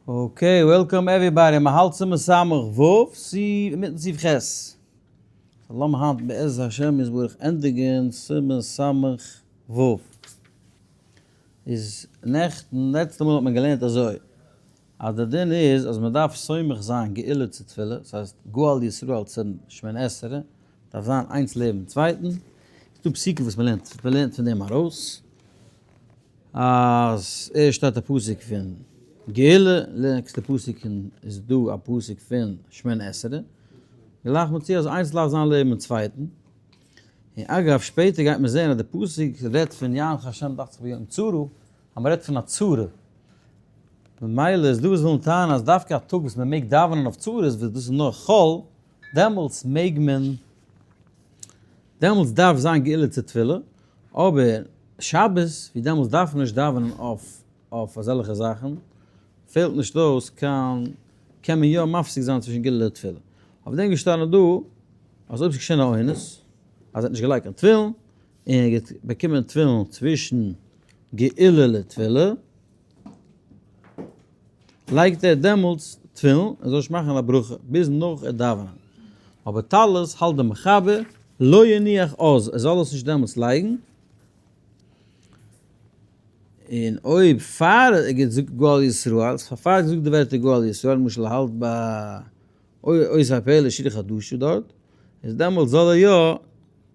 Okay, welcome everybody, מען האלט סימן סמך ו', סי אינמיטן סעיף ח'. לאמיר היינט בעז השם יתברך ענדיגן סימן סמך ו'. איז נעכטן, לעצטע מאל האט מען געלערנט אזוי, אז די דין איז אז מען דארף סומך זיין גאולה צו תפילה, דאס הייסט גואל ישראל צו שמונה עשרה, דארף זיין איינס לעבן צווייטן, ס'איז דא פסוקים וואס מען לערנט, מען לערנט פון דעם ארויס. אז ערשט שטייט א פסוק פון גאולה, נעקסטע פסוק איז דא א פסוק פון שמונה עשרה, גלייך מען צו אז איינס דארף זיין לעבן צווייטן, און אגב שפעטער גייט מען זען אז די פסוק רעדט פון יענך השם דאכט זיך ביום צרה, אז מען רעדט פון א צרה, ממילא איז דא וואס ווילן טענה'ן אז דווקא א טאג וואס מען מעג דאווענען אויף צרות וואס דאס איז נאר חול, דעמאלטס מעג מען, דעמאלטס דארף זיין גאולה צו תפילה, אבער שבת ווי דעמאלטס דארף מען נישט דאווענען אויף אויף אזעלכע זאכן, פעלט נישט אויס קיין, קען מען יא מפסיק זיין צווישן גאולה לתפילה. אויף דעם געשטאנען דא אז אויב ס'איז געשען א אונס אז ער האט נישט געלייגט קיין תפילין און ער האט באקומען תפילין צווישן גאולה לתפילה, לייגט ער דעמאלטס תפילין ער זאל נישט מאכן א ברכה ביז נאך ער דאווענען, אבער טלית האלט דער מחבר לא יניח אז ער זאל עס נישט דעמאלטס לייגן, און אויב פאר ער געזאגט גואל ישראל, פאר ער געזאגט די ווערטער גואל ישראל, למשל ער האלט ביי עושה הפלא שירה חדשה דארט, איז דעמאלטס זאל ער יא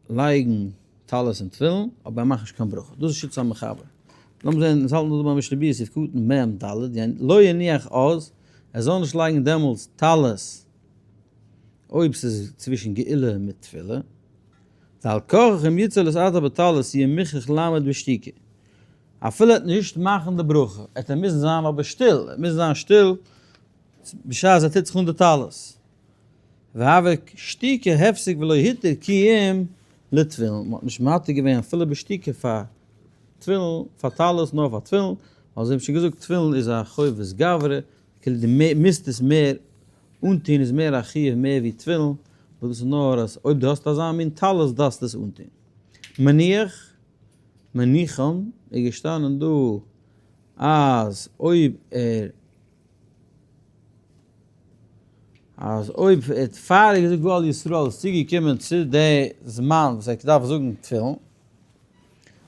לייגן טלית און תפילין, אבער ער מאכט נישט קיין ברכה, דאס איז שיטת המחבר. לאמיר זען, אונז האלטן דא ביי משנה ברורה סעיף קטן מ ד, לא יניח אז, ער זאל נישט לייגן דעמאלטס טלית אויב ס'איז צווישן גאולה מיט תפילה, ועל כרחך אם יצא להתעטף בטלית יהיה מוכרח לעמוד בשתיקה. אפילו ער וועט נישט מאכן די ברכה, וועט ער מוזן זיין אבער שטיל, ער וועט מוזן זיין שטיל בשעת ער טוט זיך אן די טלית. והוה שתיקה הפסק ולא התיר כי אם לתפילין, מען האט נישט מתיר געווען אפילו בשתיקה פאר תפילין, פאר טלית, נאר פאר תפילין, ווייל זיי האבן שוין געזאגט תפילין איז א חובת גברא, כאילו דו מוזט עס מער אנטון איז מער א חיוב מער ווי תפילין, וואס דאס איז נאר אז אויב דו האסט אזא מין טלית דארפסטו עס אנטון. מניח, מניחם, איז געשטאנען דא אז אויב ער. אז אויב ער האט פאר געזאגט גואל ישראל איז צוגעקומען צו די זמן וואס ער דארף זאגן תפילין,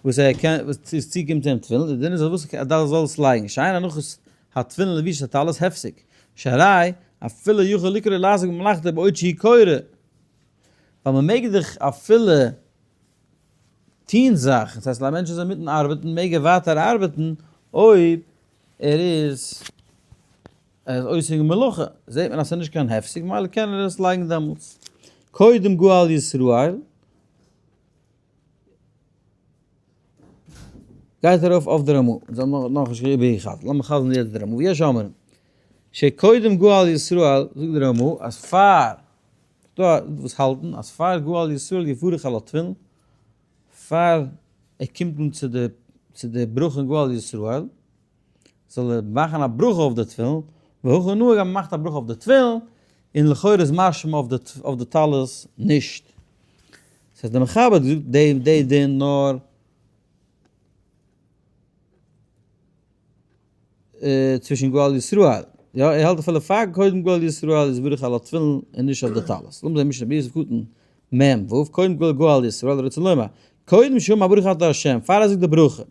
וואס ער קען וואס איז צוגעקומען צו אים תפילין, די דין איז אז וואס ער דארף זאל עס לייגן, שאין הנחת התפילין לבישת הטלית הפסק, שהרי אפילו יכול לקרוא לעסוק במלאכתו בעוד שהוא קורא, ווייל מען מעג דאך אפילו טוהן זאכן, ס'הייסט אז א מענטש איז אינמיטן ארבעטן מעג ער ווייטער ארבעטן אויב ער איז ער איז עוסק אין מלאכה, זעט מען אז ס'איז נישט קיין הפסק ממילא קען ער עס לייגן דעמאלטס. קודם גואל ישראל גייט ארויף אויף די רמא, אונז האבן נאכנישט איבערגעחזרט, לאמיר חזר'ן יעצט די רמא, ויש אומרים שקודם גואל ישראל, זאגט די רמא אז פאר, דא וואס האלטן אז פאר גואל ישראל יברך על התפילין, פאר ער קומט אן צו די צו די ברכה אין גואל ישראל, זאל ער מאכן א ברכה אויף די תפילין, והכי נהוג אז מען מאכט א ברכה אויף די תפילין, און לכאורה איז משמע אויף די אויף די טלית נישט. ס'הייסט דער מחבר האט געזאגט די די דין נאר צווישן גואל ישראל, יא ער האלט אפילו פאר קודם גואל ישראל איז ברוך על התפילין און נישט אויף די טלית, לאמיר זען משנה ברורה סעיף קטן מ ו, קודם כל גואל ישראל רוצה לומר, קודם שאמר ברוך אתה ה', פאר ער זאגט די ברכה,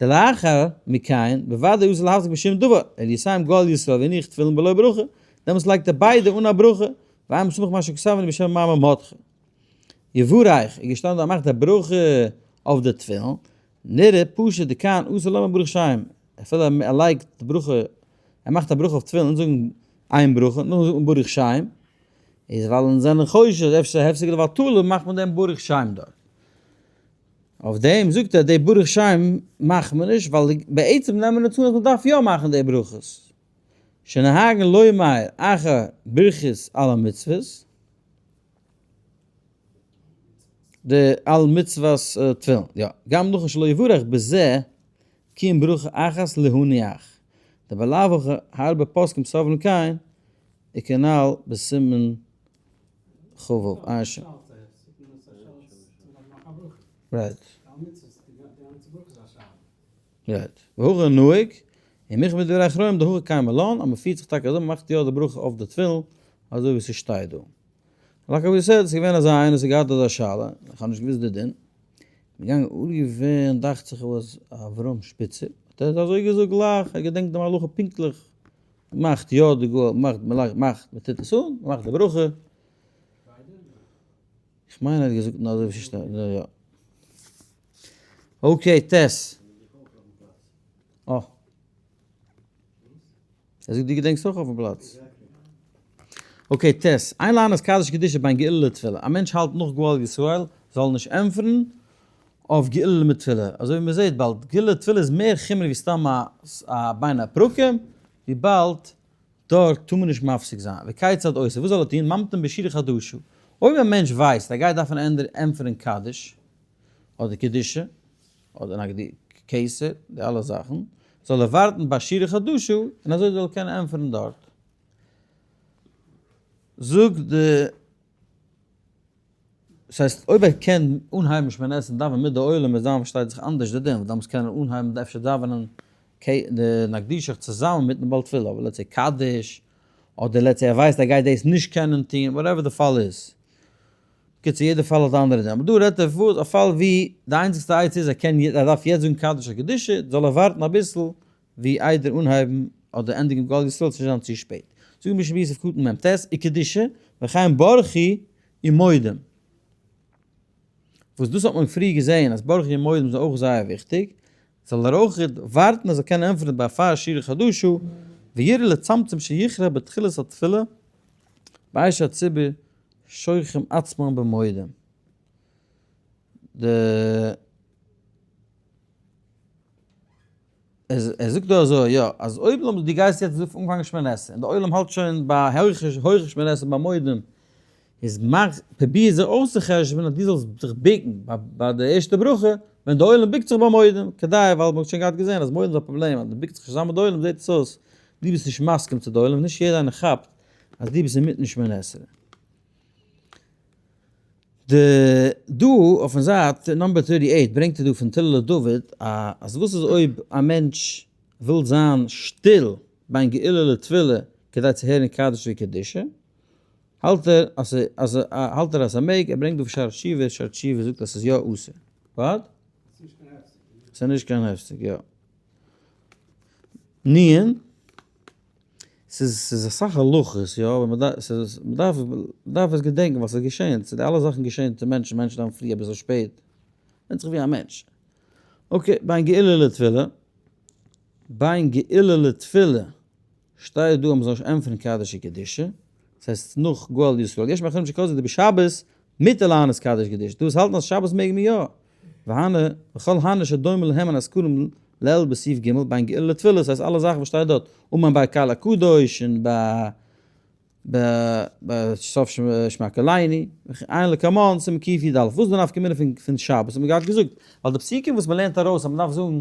דלאחר מכאן, בוודאי אסור להפסיק בשום דבר, אלא יסיים גואל ישראל ויניח תפילין בלא ברכה, דעמאלטס לייגט ער ביידע אן א ברכה, ואין סמוך מה שכתבנו בשם מאמר מרדכי. יברך, איז געשטאנען דא מאכט א ברכה אויף די תפילין, נראה פשוט דכאן אסור לומר ברוך שם, אפילו ער לייגט די ברכה, ער מאכט א ברכה אויף תפילין, אונז זאגן איין ברכה, נאכדעם זאגט מען ברוך שם, איז ווייל אונז זענען חושש אז אפשר איז הפסק לבטלה מאכט מען דעם ברוך שם דארט. אויף דעם זאגט ער די ברוך שם מאכט מען נישט ווייל בעצם נעמען אונז אן אז מען דארף יא מאכן די ברכות. שנהגין לומר אחר ברכות על המצוות. די על מצוות תפילין, יא, גם נכון שלא יברך בזה כי אם ברכה אחת להניח, דבלאו הכי הרבה פוסקים סוברים כן, וכנל בסימן כ ו, עיין שם. Right. Right. והכי נהוג. און מיך מיט דברי אחרונים דהכי קיימא לן, אז מ'פירט זיך טאקע אזוי, מ'מאכט יא די ברכה אויף די תפילין, אזוי ווי ס'שטייט דא. like I said, ס'איז געווען אזא איינער וואס האט געהאט אזא שאלה, איך האב נישט געוואוסט די דין, געגאנגען אנגעווען דאכט זיך וואס אברהם שפיצער, האט ער אזוי געזאגט גלייך, ער געדענקט דעם הלכה פונקטליך, מאכט יא די גאל, מאכט, מאכט, מ'טוט עס אן, מ'מאכט די ברכה. איך מיין ער האט געזאגט נאר אזוי ווי ס'שטייט דא יא. okay טעס. אה. ער זאגט דו געדענקסט אויך אויפן פלאץ. okay טעס. אין לענות קדיש קדושה בין גאולה לתפילה. א מענטש האלט נאך גאל ישראל זאל נישט ענטפערן אויף גאולה מיט תפילה. אזוי ווי מ'זעט באלד גאולה תפילה איז מער חומר ווי סתם א בין הפרקים וויבאלד דארט טאר מען נישט מפסיק זיין, וכיצד עושה, וואס זאל ער טון, ממתין בשירה חדשה, אויב א מענטש ווייסט ער גייט דארפן ענטפערן קדיש, אדער קדושה, אדער נגדי כתר, די אלע זאכן, זאל ער ווארטן ביי שירה חדשה, און אזוי זאל ער קענען ענטפערן דארט. זאגט די. ס'הייסט אויב ער קען אנהייבן שמונה עשרה דאווענען מיט די עולם איז דאן פארשטייט זיך אנדערש די דין, ווייל דאמאלס קען ער אנהייבן אפשר דאווענען די נקדישך צוזאמען מיטן בעל תפילה, אבער let's say קדיש, אדער let's say ער ווייסט ער גייט דאס נישט קענען טון, whatever די פאל איז. בקיצור יעדע פאל האט א אנדערע דין, אבער דא רעדט ער וואס א פאל ווי די איינציגסטע עצה איז ער קען ער דארף יעצט זאגן קדיש אדער קדושה, זאל ער ווארטן אביסל ווי איידער אנהייבן אדער ענדיגן גאל ישראל צו נישט זיין צו שפעט. זאגט משנה ברורה סעיף קטן מ ט, וקדושה, וכן ברכו ומודים. וואס דאס האט מען פריער געזען אז ברכו ומודים איז אויך זייער וויכטיג, זאל ער אויך ווארטן ער זאל קענען ענטפערן בעפאר שירה חדשה, ויראה לצמצם שיכרע בתחילת התפילה בעת שהציבור שוכחים עצמם במודים. די. ער זאגט דא אזוי, יא, אז אויב למשל דו גייסט יעצט אנפאנגען שמונה עשרה און די עולם האלט שוין ביי הויכע שמונה עשרה ביי מודים, איז מאך, פרוביר זיך אויסצוחשבונ'ען אז דו זאלסט זיך בוקן ביי די ערשטע ברכה ווען די עולם בוקט זיך ביי מודים, כדי, ווייל מ'האט שוין געהאט געזען אז מודים איז א פראבלעם, אז דו בוקסט זיך נישט צוזאמען מיט די עולם זעט עס אויס דו ביסט נישט מסכים צו די עולם, נישט יעדער איינער כאפט אז דו ביסט אינמיטן שמונה עשרה. די דא אויפן זייט number 38 ברענגט ער דא פון תהילה לדוד א אז וואס איז אויב א מענטש וויל זיין שטיל בין גאולה לתפילה כדי צו הערן קדיש וקדושה האלט ער אז אז האלט ער אז ער מעג ער ברענגט דא פון שער התשובה שער התשובה זאגט אז ס'איז יא אסור what? ס'איז נישט קיין הפסק יא. ניען. ס'איז ס'איז אסאך הלכות יא, אבער מ'דארף ס'איז מ'דארף מ'דארף עס געדענקען ווייל ס'איז געשען, ס'איז די אלע זאכן געשען צו מענטשן, מענטשן דאווענען פרי אביסל שפעט, ווענדט זיך ווי א מענטש. okay, בין גאולה לתפילה, בין גאולה לתפילה שטייט דא אז מ'זאל נישט ענטפערן קדיש וקדושה, דאס הייסט נאך גאל ישראל, יש מאחרים שכתבו דבשבת מותר לענות קדיש וקדושה, דא וואס האלטן אז שבת מעג מען יא, והנה, וכל הנה שדומה להם הנזכרים לעיל בסעיף ג' בין גאולה לתפילה, ס'הייסט אלע זאכן וואס שטייט דארט, אמן ביי קל הקדוש און ביי ביי סוף שמע קולנו, עיין לקמן, סימן קי"א. וואס איז די נפקא מינה פון שבת האט מען געהאט געזאגט, ווייל די פסוקים וואס מ'לערנט ארויס אז מ'דארף זאגן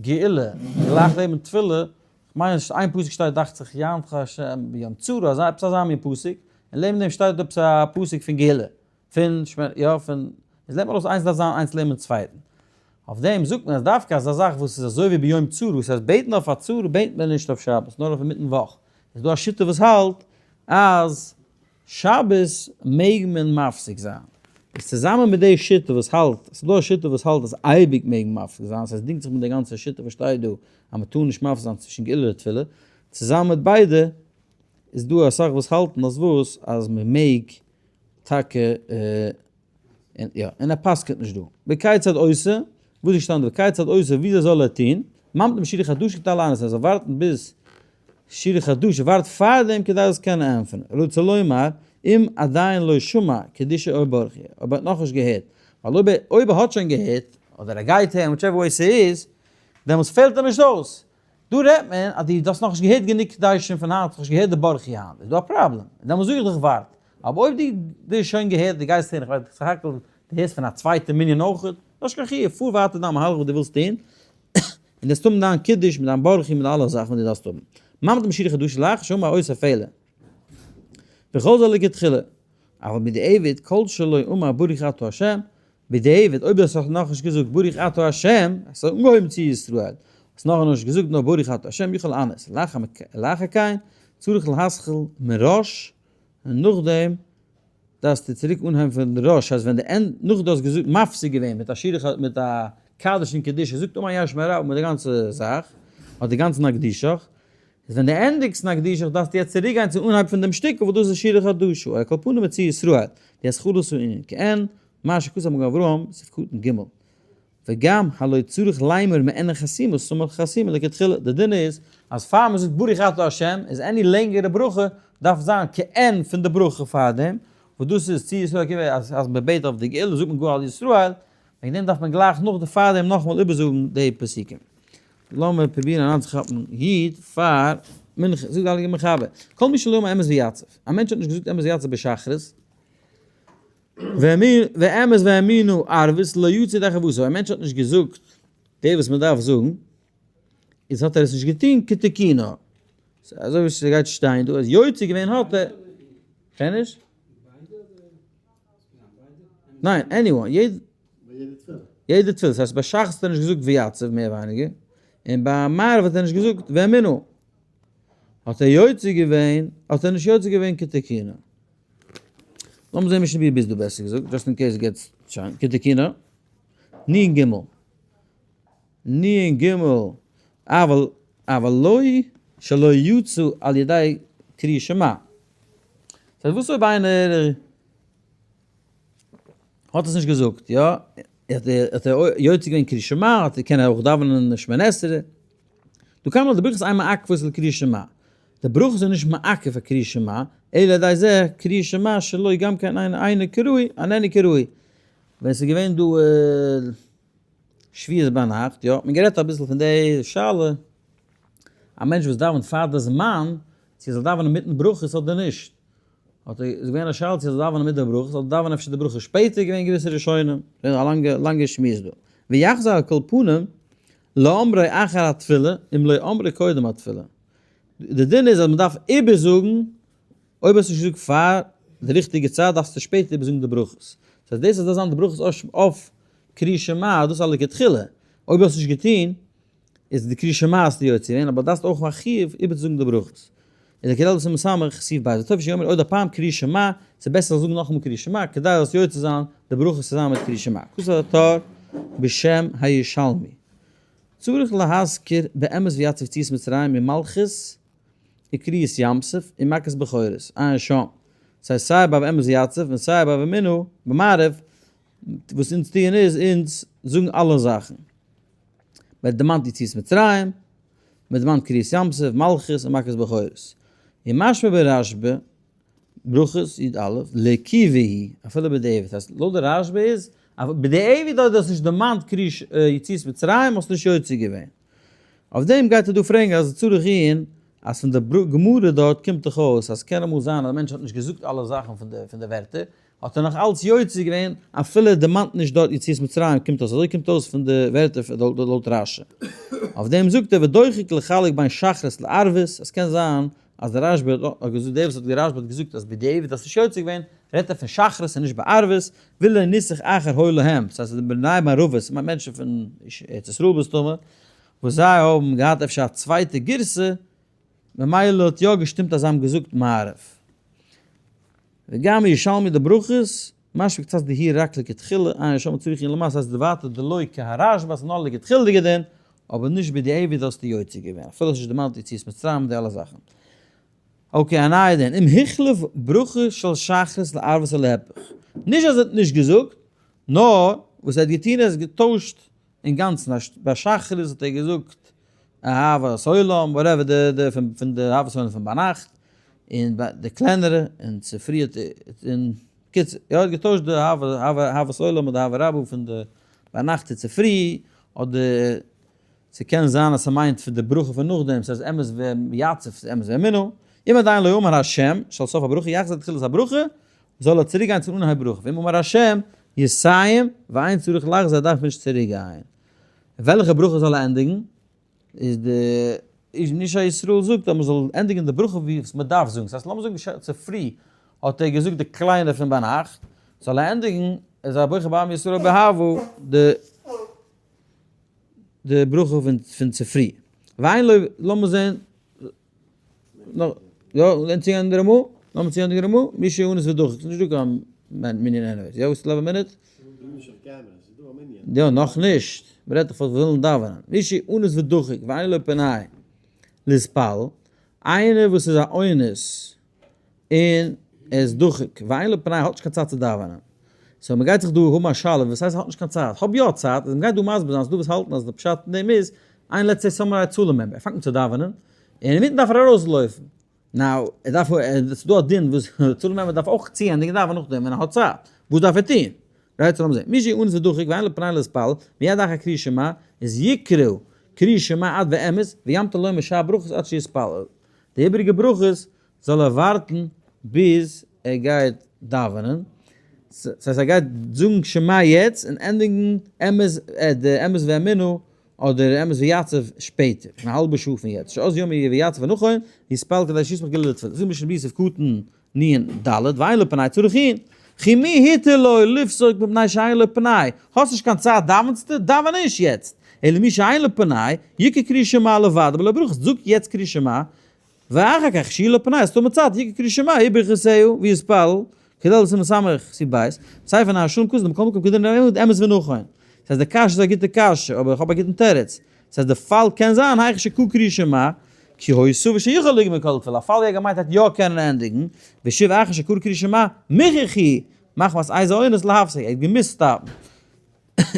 גאולה גלייך לעבן תפילה, כ'מיין אז איין פסוק שטייט דאכט זיך יענך ה' ביום צרה, אזא עפעס אזא מין פסוק, און לעבן דעם שטייט עפעס א פסוק פון גאולה. פון שמ יא פון איז לערנט מען ארויס איינס דארף זיין איינס לעבן צווייטן. אויף דעם זאגט מען אז דווקא אזא זאך וואס איז אזוי ווי ביום צרה, ס'הייסט בעטן אויף א צרה בעט מען נישט אויף שבת נאר אויף אינמיטן וואך, איז דא א שיטה וואס האלט אז שבת מעג מען מפסיק זיין. איז צוזאמען מיט די שיטה וואס האלט, ס'איז דא א שיטה וואס האלט אז אייביג מעג מען מפסיק זיין, ס'הייסט דינגט זיך מיט די גאנצע שיטה וואס שטייט דא אז מ'טאר נישט מפסיק זיין צווישן גאולה לתפילה, צוזאמען מיט ביידע איז דא אסאך וואס האלטן אז וואס אז מ'מעג טאקע און יא, און ער פסק'נט נישט דא. וכיצד עושה, וואס איז געשטאנען דא? וכיצד עושה, וויאזוי זאל ער טון? ממתין בשירה חדשה כדי לענות, ער זאל ווארטן ביז שירה חדשה, ווארט פאר דעם כדי ער זאל קענען ענטפערן. רוצה לומר, אם עדיין לא שמע קדושה או ברכו, אויב ער האט נאכנישט געהערט, ווייל אויב ער אויב ער האט שוין געהערט, אדער ער גייט הערן, whichever way ס'איז, דעמאלטס פעלט אים נישט אויס. דא רעדט מען אז דו האסט נאכנישט געהערט גענוג קדושים פון היינט, האסט נישט געהערט די ברכו היינט, איז דא א פראבלעם, און דעמאלטס זאג איך דיך ווארט, אבער אויב דו האסט שוין געהערט, דו גייסט הערן, איך ווייס סך הכל דו הערסט פון א צווייטע מנין אויך, נישט קיין חיוב, פאר ווייטער דיין מהלך וואס דו ווילסט טון, און דו וועסט האבן דיין קידוש מיט דיין ברכו מיט אלע זאכן וואס דו דארפסט האבן. ממתין בשירה חדשה לאחר שאמר עושה פלא. וכל זה לכתחילה. אבל בדיעבד כל שלא אמר ברוך אתה ה', בדיעבד אויב דו האסט נאכנישט געזאגט ברוך אתה ה', האסט אנגעהויבן צו ישראל, האסט נאכנישט געזאגט נאר ברוך אתה ה' יכול לענות, לאחר כן צריך להתחיל מראש, און נאכדעם דארפסטו צוריק אנהייבן פון ראש, אז ווען די ענד, נאך דו האסט געזאגט מפסיק געווען מיט א שירה מיט א קדיש און קדושה, זאגט אמן יהא שמיה רבא מיט די גאנצע זאך, אדער די גאנצע נקדישך, איז ווען דו ענדיגסט נקדישך דארפסטו יעצט צוריק גיין צום אנהייב פון דעם שטיקל וואס דאס איז שירה חדשה, על כל פנים מוציא ישראל, די התחלת הענין, כעין מה שכתב מגן אברהם, סעיף קטן ג'. וגם הלא צריך לומר מעין חתימה סמוך חתימה לכתחילה, די דין איז אז פאר מען זאגט ברוך אתה ה' איז any לענגערע ברכה דארף זיין כעין פון די ברכה פארדעם, וואס דאס איז צו ישראל קיווע אז אז מען בעט אויף די גאולה זאגט מען גואל ישראל, וועגן דעם דארף מען גלייך נאך די פארדעם נאכאמאל איבערזאגן די פסוקים. לאמיר פרובירן אריינצוכאפן איד פאר מנחה, זאגט די הייליגע מחבר, כל מי שלא אמר אמת ויציב, א מענטש האט נישט געזאגט אמת ויציב בשחרית, ואמת ואמינו ערבית לא יצא ידי חובתו, א מענטש האט נישט געזאגט די וואס מען דארף זאגן, איז האט ער עס נישט געטון כתיקונו, אזוי ווי ס'גייט שטיין דא אז יוצא געווען האט ער, קען נישט? ניין, anyone, יעדע תפילה, ס'הייסט ביי שחרית האט ער נישט געזאגט ויציב מער ווייניגער, און ביי מעריב האט ער נישט געזאגט ואמינו, האט ער יוצא געווען, האט ער נישט יוצא געווען כתיקונו. לאמיר זעהן משנה ווי ביסט דא בעסער געזאגט, just in case געטס שוין, כתיקונו, נ ג, נ ג, אבל אבל לא שלא יצא על ידי קריאת שמע. ס'הייסט וואס אויב איינער האט עס נישט געזאגט, יא? האט ער יוצא געווען קריאת שמע, האט ער קען ער אויך דאווענען שמונה עשרה. דא קאן מען די ברכות אין מעכבות לקריאת שמע. די ברכות זענען נישט מעכב פאר קריאת שמע, אלא על ידי זה קריאת שמע שלא גם כן אינו קרוי איננו קרוי. ווען ס'איז געווען דא שבועות ביינאכט, יא, האט מען גערעדט אביסל פון די שאלה, א מענטש וואס דאווענט פאר די זמן, צו ער זאל דאווענען מיטן ברכות אדער נישט. האט ער, איז געווען א שאלה צו ער זאל דאווענען מיט די ברכות אדער דאווענען אפשר די ברכה שפעטער, געווען געוויסע ראשונים, געווען א לאנגע לאנגע שמועס דא. ויחזור על כל פנים לאמרו אחר התפילה אם לא אמרו קודם התפילה. די דין איז אז מען דארף איבערזאגן, אויב האסט נישט געזאגט פאר די ריכטיגע צייט דארפסטו שפעטער איבערזאגן די ברכות. דאס הייסט דאס אז דארף זיין די ברכות אויף קריאת שמע, דאס איז א לכתחילה, אויב האסט נישט געטון איז די קריאת שמע האסטו יוצא געווען, אבער דארפסט אויך א חיוב איבערצוזאגן די ברכות. איז די כלל דאס איז מסמך סעיף ב', וטוב שיאמר עוד הפעם קריאת שמע, ס'איז בעסער זאלסט זאגן נאכאמאל קריאת שמע, כדי זאלסט יוצא זיין די ברכות צוזאמען מיט קריאת שמע. כתב הטור בשם הירושלמי. צריך להזכיר באמת ויציב יציאת מצרים ומלכות וקריעת ים סוף און מכת בכורות, עיין שם. ס'הייסט סיי ביי באמת ויציב און סיי ביי ואמינו במעריב, וואס אונז טוען איז אונז זאגן אלע זאכן. מען דערמאנט יציאת מצרים, מען דערמאנט קריעת ים סוף, מלכות און מכת בכורות. און משמע ברשב"א, ברכות י א, לעקיבא היא, אפילו בדיעבד. הייסט לויט די רשב"א איז, אז בדיעבד אויב דו האסט נישט דערמאנט קריאת יציאת מצרים האסטו נישט יוצא געווען. אויף דעם גייט ער דא פרעגן אז צריך עיון אז פון די גמרא דארט קומט דאך אויס אז ס'קען אמאל זיין אז א מענטש האט נישט געזאגט אלע זאכן פון די ווערטער, האט ער נאך אלץ יוצא געווען אפילו ער דערמאנט נישט דארט יציאת מצרים קומט אויס אזוי קומט אויס פון די ווערטער לויט רש"י. אויף דעם זאגט ער ודוחק לחלק בין שחרית לערבית, עס קען זיין אז דער רשב"א האט געזאגט דער וואס האט רשב"א האט געזאגט אז בדיעבד האסט נישט יוצא געווען רעדט ער פון שחרית און נישט בערבית, ואולי נוסח אחר היה להם, ס'הייסט אז די בני מערבית, ס'מיינט מענטשן פון ארץ ישראל מסתמא, וואס זיי האבן געהאט אפשר א צווייטע גירסא, ממילא האט יא געשטימט אז זיי האבן געזאגט מעריב. וגם ירושלמי די ברכות, משמע קצת דהי רק לכתחילה, עיין שם צריך עיון למעשה אז די ווייטער דלא כהרשב"א ס'איז נאר לכתחילה'דיגע דין, אבער נישט בדיעבד האסטו יוצא געווען, אפילו האסט נישט דערמאנט יציאת מצרים און די אלע זאכן. okay א נייע דין, אם החליף ברכה של שחרית לערבית או להיפך, נישט אז ער האט נישט געזאגט, נאר וואס ער האט געטון ער האט געטוישט אינגאנצן, ביי שחרית האט ער געזאגט אהבת עולם, whatever די די פון די אהבת עולם פון ביינאכט, און ביי די קלענערע, און צופרי האט ער, און קיצור, יא ער האט געטוישט די אהבת עולם אדער אהבה רבה פון די ביינאכט צו צופרי, אדער ס'קען זיין אז ס'מיינט פון די ברכה פון נאכדעם, ס'איז אמת ויציב, ס'איז אמת ואמינו, אם עדיין לא אמר השם של סוף הברכה יחזור לתחילת הברכה, זאל ער צוריק גיין צום אנהייב ברכה, ואם אמר השם יסיים ואין צריך לחזור ער דארף נישט צוריק גיין. וועלכע ברכה זאל ער ענדיגן? איז די איש הישראל זאגט אז מ'זאל ענדיגן די ברכה ווי וואס מ'דארף זאגן, ס'הייסט לאמיר זאגן צופרי האט ער געזאגט די קליינע פון ביינאכט, זאל ער ענדיגן איז הבוחר בעם ישראל באהבה די. די ברכה פון צופרי. ואין לו, לאמיר זען, יא, לערנט צו אנדערע מאל, לאמיר צו אנדערע מאל, מי שאונס ודוחק, ס'איז נישט דא קיין מנין anyways, יא, וואס 11 מינוט? יא, נאך נישט, מ'רעדט דאך פון ווילן דאווענען, מי שאונס ודוחק, ואין לו פנאי להתפלל, איינער וואס איז א אונס און ער איז דוחק, ואין לו פנאי האט נישט קיין צייט צו דאווענען. so מ'גייט זיך דא האבן א שאלה, וואס הייסט האט נישט קיין צייט? האב יא צייט, און מ'גייט דא מסביר זיין אז ס'דא וואס האלטן אז די פשט אין דעם איז, איין let's say סאמער הצלה member, ער פאנגט אן צו דאווענען, און אינמיטן דארף ער ארויסלויפן. now, ער דארף, ס'איז דא א דין וואס הצלה member דארף אויך צוענדיגן דאווענען נאכדעם ווען ער האט צייט. וואס דארף ער טון? right, so לאמיר זען. מי שאונס ודוחק ואין לו פנאי להתפלל, מיד אחר קריאת שמע, איז יקרא קריאת שמע עד ואמת, וימתין לומר שאר ברכות עד שיתפלל. די איבעריגע ברכות זאל ער ווארטן ביז ער גייט דאווענען, ס'הייסט ער גייט זאגן שמע יעצט און ענדיגן אמת די אמת ואמונה אדער אמת ויציב שפעטער, אין א האלבע שעה פון יעצט, שאז יאמר יהי ויציב ונכון, יתפלל כדי שיסמוך גאולה לתפילה, זאגט משנה ברורה סעיף קטן נ ד, ואין לו פנאי צריך עיון, כי מי התיר לו לפסוק מפני שאין לו פנאי, האסט נישט קיין צייט דאווענסטו? דאווען נישט יעצט, אלא מי שאין לו פנאי, יקרא קריאת שמע לבד בלא ברכות, זאג יעצט קריאת שמע, ואחר כך שיהיה לו פנאי, אז טאמער צייט יקרא קריאת שמע וברכותיה ויתפלל, כדלהלן סימן סמך סעיף ב', ספר נהר שלום כתוב מכל מקום כדין ר' אמת ונכון. ס'הייסט די קשיא איז א גוטע קשיא, אבער איך האב א גוטן תירוץ. ס'הייסט די פאל קען זיין היכי שקרא קריאת שמע, כי הי' סבור שיכול לגמור כל תפילה, א פאל ווי ער געמיינט האט יא קענען ענדיגן, ושוב אחר שקרא קריאת שמע, מוכרח מחמת איזה אונס להפסיק, ער האט געמוזט סטאפן.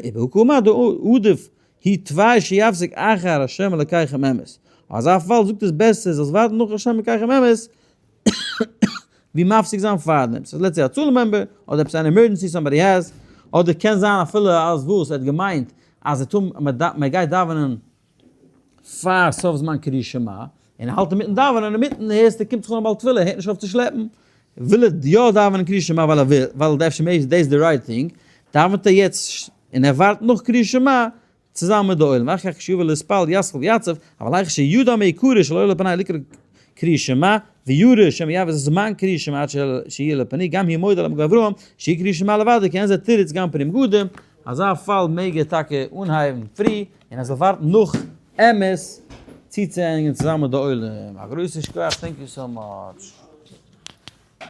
ובהא קאמר דעדיף הוא תוואי שיפסיק אחר השם אלקיכם אמת. אזא פאל זאגט עס בעסער זאלסט ווארטן נאך השם אלקיכם אמת ווי מפסיק זיין פארדעם. סאיז let's say הצלה member אדער עפעס אן emergency somebody has, אדער קען זיין אפילו אז וואס ער האט געמיינט אז ער טאר מען גייט דאווענען פאר סוף זמן קריאת שמע, און ער האלט אינמיטן דאווענען אינמיטן הערסטו קומט זיך אן א בעל תפילה הערט נישט אויף צו שלעפן, וויל ער יא דאווענען קריאת שמע ווייל ער וויל, ווייל אפשר maybe דאס איז די right thing, דאווענט ער יעצט און ער ווארט נאך קריאת שמע צוזאמען מיט די עולם, ואחר כך כשיבא להתפלל יתחיל ויציב, אבל היכן שידע מעיקרא שלא היה לו פנאי לקרוא קריאת שמע, וירא שמא יעבור זמן קריאת שמע עד שיהיה לו פנאי, גם הוא מודה למגן אברהם, שיקרא קריאת שמע לבדו כי אין זה תירוץ גם פרי מגדים, אזא פאל מעג ער טאקע אנהייבן פרי, און ער זאל ווארטן נאך אמת צוצוענדיגן צוזאמען מיט די עולם. א גרויסע שכוח thank you so much.